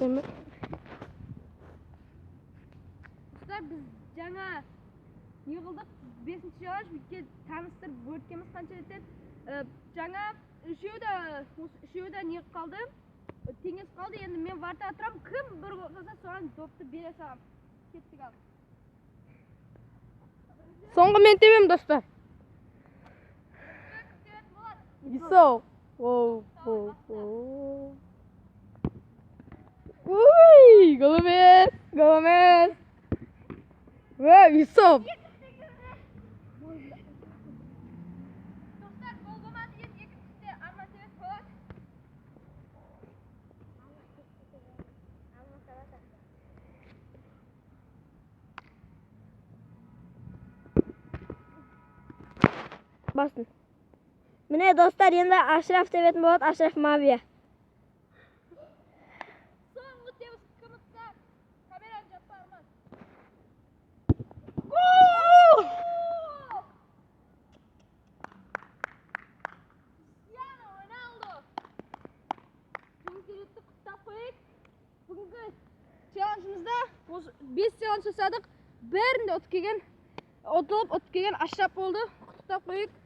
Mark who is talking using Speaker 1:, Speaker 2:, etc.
Speaker 1: Сен бе?
Speaker 2: Достар, біз жаңа не қылдық? Бесінші челлендж бізге таныстырып өткенбіз қанша реттен. Жаңа үшеуі де, осы үшеуі де не қалды? Теңесіп қалды. Енді мен варта тұрамын. Кім бір гол салса, соған допты бере саламын. Кеттік ал.
Speaker 1: Соңғы мен тебемін, достар. Исау. Оу, оу, оу. Ой, гол емес, гол емес. Ой, Исау.
Speaker 2: Достар, гол болмады. Енді екіншісінде Арман тебетін болады.
Speaker 3: Басын. Міне, достар, енді Ашраф тебетін болады, Ашраф Мавия.
Speaker 2: Соңғы тебіс кім ұтса, камераны жаппа, Арман.
Speaker 1: Гол!
Speaker 2: Криштиану Роналду. Жеңіске жетті, құттықтап қояйық. Бүгінгі челленджімізде осы 5 челлендж жасадық. Бәрінде ұтып келген, ұтылып ұтып келген Ашраф болды. Құттықтап қояйық.